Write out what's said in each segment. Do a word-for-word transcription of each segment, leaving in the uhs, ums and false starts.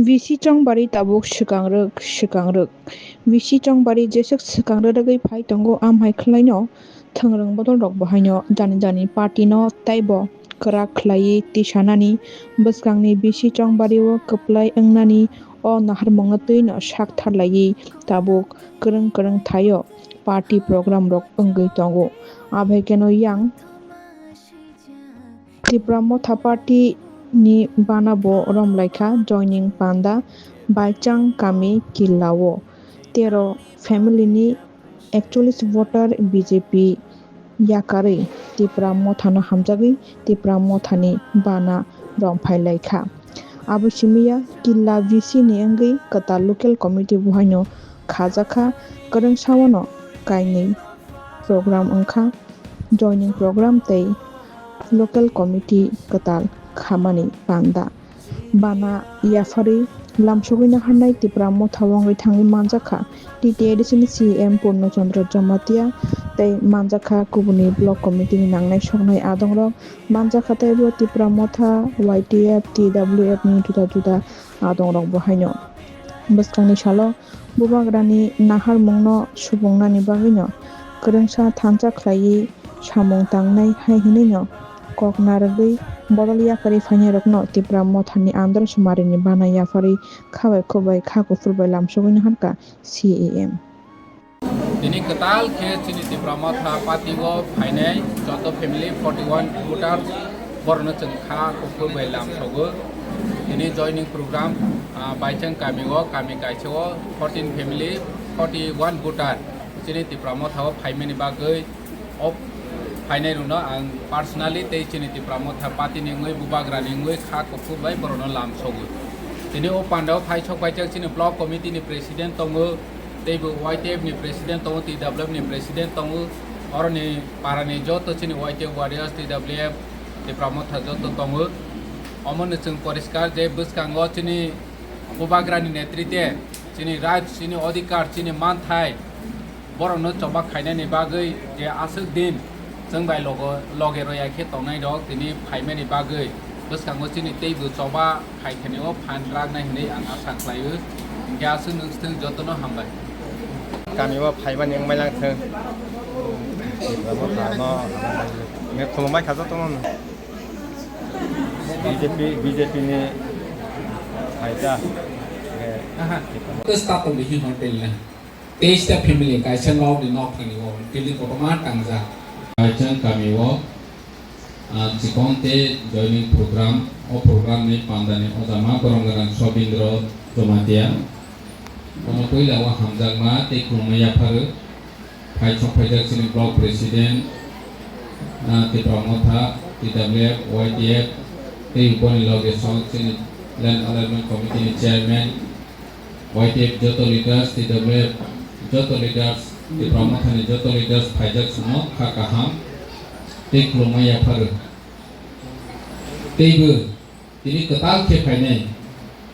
V C Chongbari tabuk swkangrwk, swkangrwk. V C Chongbari jeswk swkangrwk rwgwi phai tongo, amhai khwlaino thwngrwng bodolrok bo haino jani jani party no teibo kwrak khwlaiwi tisanani bwskangni V C Chongbari o kwplai wngnani o naharmungno twino sak tharlaiwi tabuk kwrwng kwrwng thaio party program rok wngwi tongo. Abai kheno yang Tipra Motha Party ni bana bo romlaikha joining panda Baichang kami killa o tero family ni ekchollis voter B J P yakarwi Tipra Motha no hamjagwi Tipra Motha ni bana romphailaikha. Abo simiya killa V C ni wngwi kwtal local committee bo haino khajakha, kwrwngsa o no kainwi program wngkha, joining program tei local committee kwtal khamani panda. Bana yapharwi lamsogwi naharnai Tipra Motha wngwi thangwi manjakha T T A D C ni C E M Purno Chandra Jamatia tei manjakha kubuni block committee ni nangnai soknai adongrok, manjakha teibo Tipra Motha, Y T F, T W F ni juda juda adongrok bo haino. Bwskangni salo Bubagrani naharmungno subungnani bagwino kwrwngsa thansa khlaiwi samung tangnai hai hwnwino kok narwgwi bodol yakarwi phainairokno Tipra Mothani Andhra Sumarini bana yapharwi kha bai khuk bai kha kuphur bai lamsogwino hwnkha C E M. Tini kwtal khe chini Tipra Motha party o phainai joto family forty one voters borokno chwng kha kuphur bai lamsogo. Tini joining program, ah, Baichang kami o, kami kaisa o fourteen family, forty one voter chini Tipra Motha o phaimani bagwi o phainai rokno ang personally tei chini Tipra Motha party ni wngwi Bubagra ni wngwi kha kuphur bai borokno lamsogo. Tini o panda o phai sok paijak chini block committee ni president tongo, teibo Y T F ni president tongo, T W F ni president tongo, oroni para ni joto chini Y T F warriors, T W F, Tipra Motha joto tongo. Omono chwng poriskar je bwskango chini Bubagra ni netrite chini right, chini odhikar, chini manthai borokno choba khainani bagwi je aswk din chwng bai logo, loge roya khe tongnai rok tini phaimani bagwi bwskango chini teibo choba khai khani o phan raknai hwnwi ang asa khlaio. Hwnkhe aswk nwng swthwng jotono hambai. Kami o phaimani wng mailang thwng. Amo thano ne khulumbai kha jotono. B J P, B J P ni phaita. Aha. Terus tato bihi hotel na. Teis ta family kaisa nok ni nok thani o building kotorma tangjak. Kaisa kami o, ah, chikon te joining program, o program ni panda ni ojama borong gwnang Sobindro Jamatia. Bono puila o hamjakma tei khulumma yapharwi. Phai sok phaijak chini block president, ah, Tipra Motha, T W F, Y T F, tei boni loge sok chini land alignment committee ni chairman, Y T F joto leaders, T W F joto leaders, Tipra Motha ni joto leaders phaijak chwngno kha kaham tei khulumma yapharwi. Teibo tini kwtal khe phainai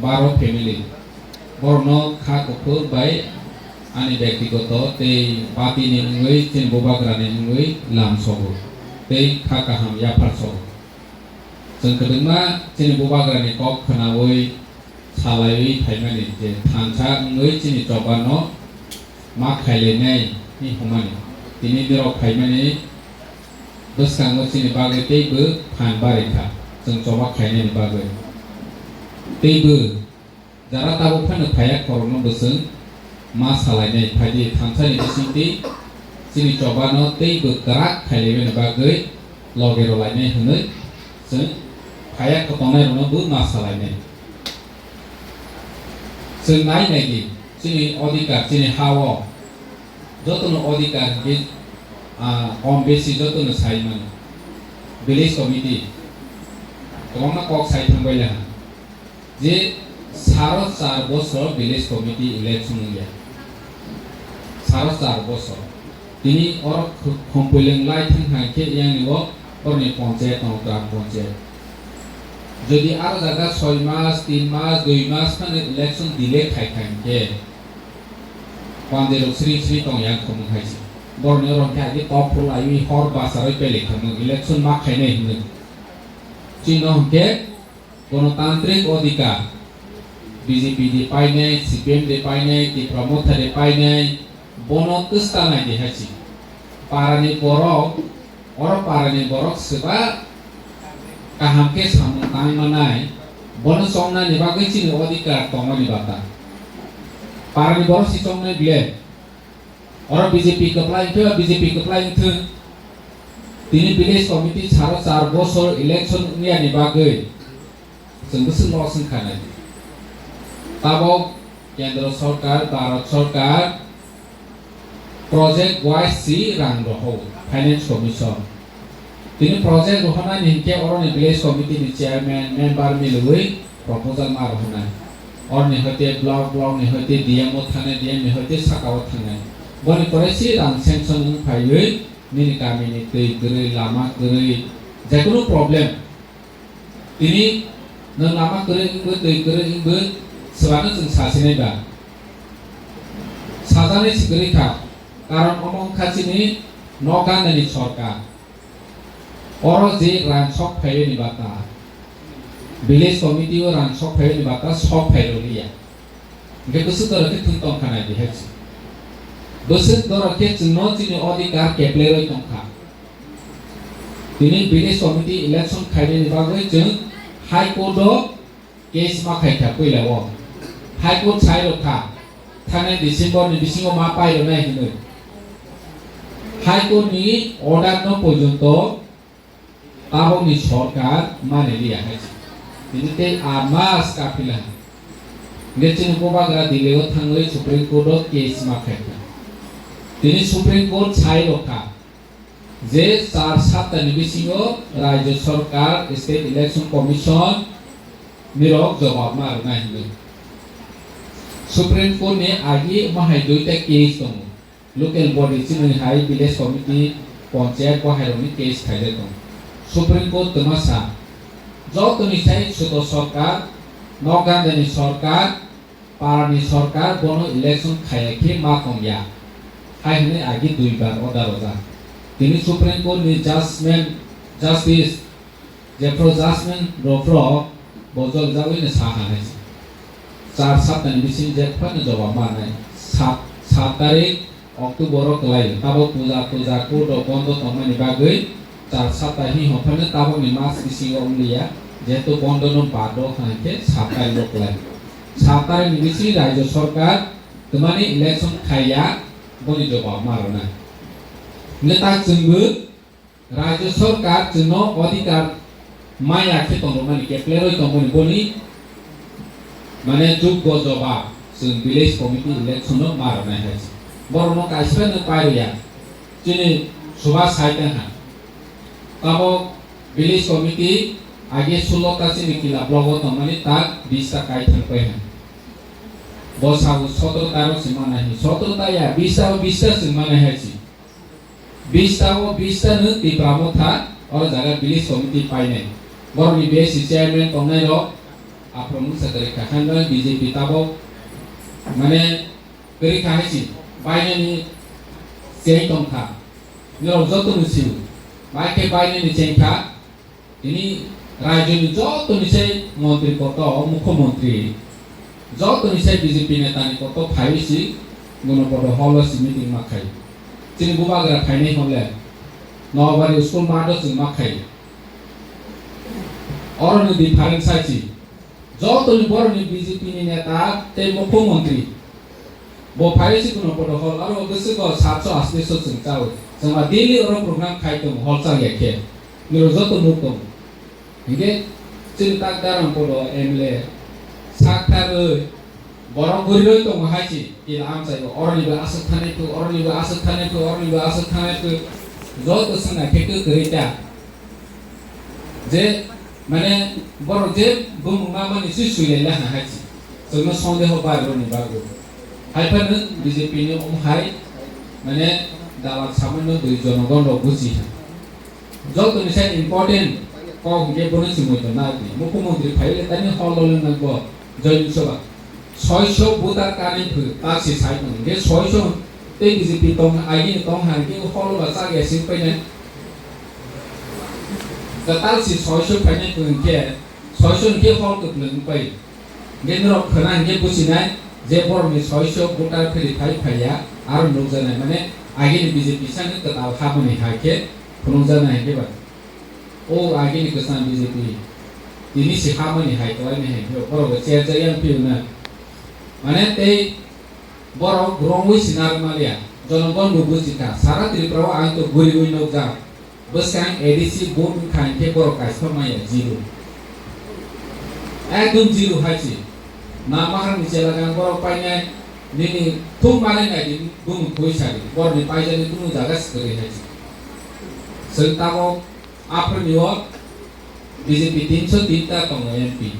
baro family. Borokno kha kuphur bai ani byaktigoto tei party ni wngwi chini Bubagra ni wngwi lamsogo tei kha kaham yaphar sogo. Chwng kwbangma chini Bubagra ni kok khwnawi salaiwi phaimani je thansa wngwi chini choba no ma khailainai ni hwnmani. Tini nirok phaimani bwskango chini bagwi teibo phan barikha, chwng choba khainani bagwi. Teibo jara tabuk phano phaiya khorokno bo chwng ma salainai, phaidi thansani bisingtwi chini chobano teibo kwrak khailaimani bagwi loge rwlainai hwnwi chwng phaiya khotongnairokno bo ma salainai. Chwng nai naidi, chini odhikar, chini ha-o jotono odhikar hwnkhe, ah, kom besi jotono sai mano. Village committee kwbangma kok sai thangbai laha. Je saro char bosor village committee election wngya. Saro char bosor. Tini oro kh-, khompoileng lai thang hai khe yang ni o oroni ponchayat tongo, gram ponchayat. Jodi aro jaga soi mas, tin mas, dui mas phano election delay khai khai khe, panjai rok sri sri tong yang khomung hai se. Boroni oro khe agi top phul ayui hor basaroi pele khomung election ma khainai hinwi. Chino hwnkhe Gonotantrik odhikar, B J P de painai, C P M de painai, Tipra Motha de painai, bono twsta nai di hai si. Parani borok, oro parani borok swba kaham khe samung tang manai, bono chongnani bagwi chini odhikar tongmani bata. Parani borok si chongnai bile. Oro B J P kwplai wngkhe, B J P kwplai wngthwng. Tini village committee saro char bosor election wngyani bagwi chwng bwswk loss wngkha nai. Tabok kendro sorkar, Bharat sorkar project wise si rang rohor, finance commission. Tini project rohornani hinkhe oroni village committee ni chairman, member milwi proposal ma rohornai. Oroni hoite block, block ni hoite D M o thangnai, D M ni hoite saka o thangnai. Boni pore si rang sanction wng phaiwi nini kami ni twi kwrwi, lama kwrwi, jekunu problem. Tini nwng lama kwrwi wngwi, twi kwrwi wngwi swbano chwng sasinai ba. Sajaknai si kwrwi kha, karon omo wngkha chini nok gandani sorkar. Oro je rang sok phaiyani bata, village committee o rang sok phaiyani bata sok phai rwliya. Hingke bwswk dorok khe thwng tong kha nai di hai se. Bwswk dorok khe chwngno chini odhikar kepleroi tong kha. Tini village committee election khainani bagwi chwng High Court o case ma khai kha puila o. High Court sai rw kha, thangnai December ni bisingo ma pai rwnai hinwi. High Court ni order no porjonto tabokni sorkar mani liya hai se. Tini tei a mas kapila. Hingke chini bubagra Delhi o thangwi Supreme Court o case ma khai kha. Tini Supreme Court sai rw kha. Je char saptani bisingo Rajya Sarkar, State Election Commission nirok jobab ma rwnai hinwi. Supreme Court ni agi omo hai duita case tongo. Local body chini hai village committee, panchayat bo hai rokni case khaijak tongo. Supreme Court twma sa, jotoni sai sudo sarkar, nok gandani sarkar, parani sarkar bono election khaiya khe ma tongya, hai hwnwi agi duibar order rwjak. Tini Supreme Court ni judgment, Justice jephru judgment rwphru bo joljagwi no sa ha hai se. Char saptani bising jephano jobab manai. Sat, sat tarik October o kwlai, tabok puja, puja, court rok bondo tongmani bagwi char sapta hi hwnphano tabokni mas bisingo wngliya, jehetu bondo no bad o hwnkhe sat tarik o kwlai. Sat tarik ni bising Rajya Sarkar twmani election khaiya, boni jobab ma rwnai. Hwnkhe ta chwngbo Rajya Sarkar chwngno odhikar maya khe tongmani, kepleroi tongmani boni mane juggo jobab chwng village committee election no ma rwnai hai se. Borokno kaisa no pai rwya. Chini suba sai tang ha. Tabok village committee age sulo ta chini kila block o tongmani ta bis ta kai thang pai ha. Bo sabu sotro ta rok se manai hi. Sotro ta ya, bis ta o bis ta chwng manai hai se. Bista o bista no Tipra Motha oro jaga village committee painai. Borokni B S C chairman tongnai rok aphuru mungsa kwrwi kha, hwnba B J P tabok mane kwrwi kha hai se, bainani cheng tong kha. Norok joto no sio, bai khe bainani cheng kha. Tini rajyoni jotoni sai montri koto, mukhyamantri, jotoni sai B J P netani koto phaiwi si Gunopodo hall o si meeting ma khai. Chini bubagra phainai hwnle Nobari school math o chwng ma khai. Oroni difference sai si. Jotoni boroni B J P ni neta tei mukhyamantri bo phaiwi si Gunopodo hall aro bwswk o satso asniso chwng chawi. Chwngma daily oro program khai tongo hall chang ya khe. Niro joto nuk tongo. Hinkhe chini tak Dharmapur o M L A sak tharwi borok guri rwi tongo hai si. Kila amchai o oroni bo aswk thanai phu, oroni bo aswk thanai phu, oroni bo aswk thanai phu. Joto swngna khe kwrwi ta. Je, mane, borok je bumung ma mani si sui lai la ha hai si. Chwngno sondeho bai roni bagwi. Hai phano B J P ni omo hai, mane, dalal samano dui jonogon rok buji ha. Joto ni sai important kok hwnkhe bono chumui tong na di. Mukhyamantri phai le tani hol dol wng nang bo. Join Sabha. Soiso voter card ni phu, tak si sai tong. Hingke soiso tei B J P tong, I N tong hai ke hol ba chak ya sing pai nai. Kwtal si soiso phainai phu hingke, soiso hingke hol kwplwng pai. Hingke norok khwna hingke buchinai je borokni soiso voter verify phaiya, aro nukjaknai, mane agini B J P sani kwtal haboni hai khe phunukjaknai hingke ba. O agini kwcham B J P tini se haboni hai kwlainai hai khe borok bo cherjak yang phiyokna. Mane tei borok wrongwi sinar maliya. Jonogon bo buchikha, sara Tripura o ang to guriwi nukjak. Bwskang A D C vote wngkha hinkhe borok kaisa maya zero. Ekdom zero hai se. Na maharni chela gang borok painai nini thum manwi nai di bumung thoi sadi. Borokni paijani kunu jaga se kwrwi hai se. Chwng tabok aphurni o B J P tinso tinta tongo M P.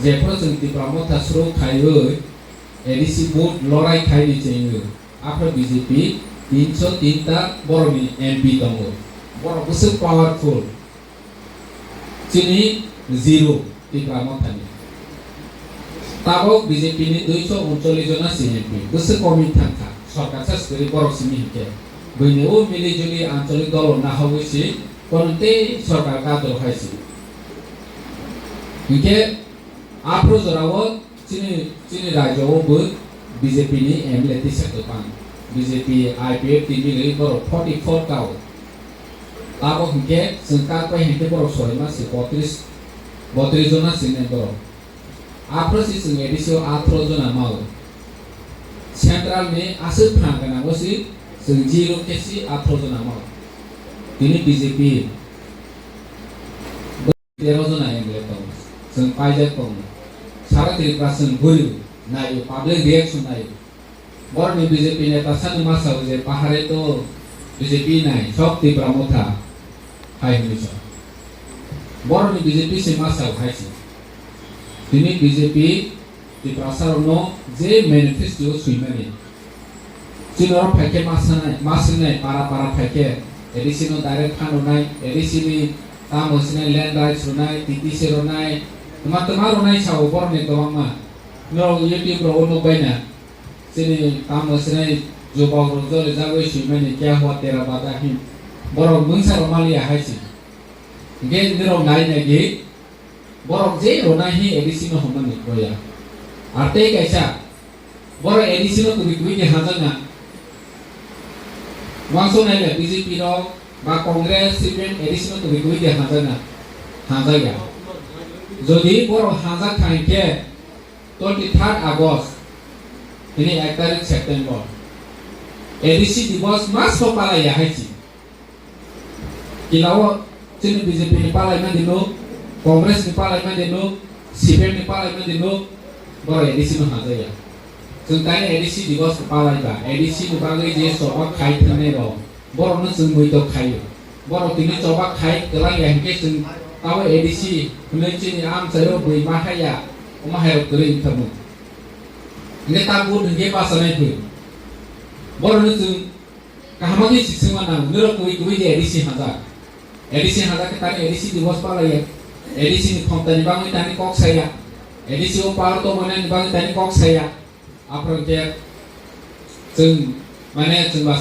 Jephuru chwng Tipra Motha suru khaiwi A D C vote lorai khaini chengwi. Aphuru B J P tinso tinta borokni M P tongo. Borok bwswk powerful. Chini zero Tipra Mothani. Tabok B J P ni duiso uncholish jona se M P. Bwswk komwi thangkha. Sorkar sa swkari borok simi hinkhe. Buini o mili juli ancholik dolo nahawi si kono tei sorkar gadro hai si. Hinkhe aphuru jorao Chini, chini rajyo o bo B J P ni M L A tisa kwbang. B J P I P F T milwi borok forty four ka o. Abo hinkhe chwng kak bai hinkhe borok soima si botris, botris jona si nai borok. Aphuru si chwng A D C o atharo jona ma o. Central ni aswk phrang gwnang o si chwng zero khe si atharo jona ma o. Tini B J P Tero jona M L A tongo. Chwng paijak tongo. Sara Tripura chwng burio naio, public reaction naio. Borokni B J P neta sani ma sao je pahare to B J P nai, sok Tipra Motha hai hwnwi sa. Borokni B J P se ma sao hai se. Tini B J P Tiprasarokno je manifesto swimani. Chini oro phaikhe ma sanai, ma swngnai para para phaikhe, A D C no direct phan rwnai, A D C ni tamo swngnai land rights rwnai, T T C rwnai, tma tma rwnai sao borokni kwbangma. Norok YouTube rogo nukbaina. Chini tamo swngnai jubok rok joli jagwi swimani kya hua tera bada hin. Borok mungsa rok maliya hai se. Hinkhe norok nai nai di. Borok je rwnai hi A D C no hwnmani boya. Ar tei kaisa, borok A D C no kwrwi kwrwi de hajakna. Wansuk nai le B J P rok ba Congress, C P M A D C no kwrwi kwrwi de hajakna. Hajakya. Jodi borok hajak thang khe twenty third August, tini ek tarik September, A D C Divas mas ko palai ya hai si. Kilao chini B J P ni palai ma dino, Congress ni palai ma dino, C P M ni palai ma dino, borok A D C no hajaya. Chwng tani A D C Divas palai ba, A D C ni bagwi je choba khai thangnai rok, borok no chwng mui to khaio. Borok tini choba khai kwlai ya hinkhe chwng tabo A D C hwnwi chini amchaio bui ma haya, omo hai rok kwrwi wngthamu. Hinkhe ta vote hinkhe bachanai phui. Borok no chwng Kaham khe si swngma nango, norok kwrwi kwrwi de A D C hajak. A D C hajak khe tani A D C Divas palaiya. A D C ni khomta ni bagwi tani kok saya. A D C o power tongmani bagwi tani kok saya. Aphuru khe chwng, mane chwng ba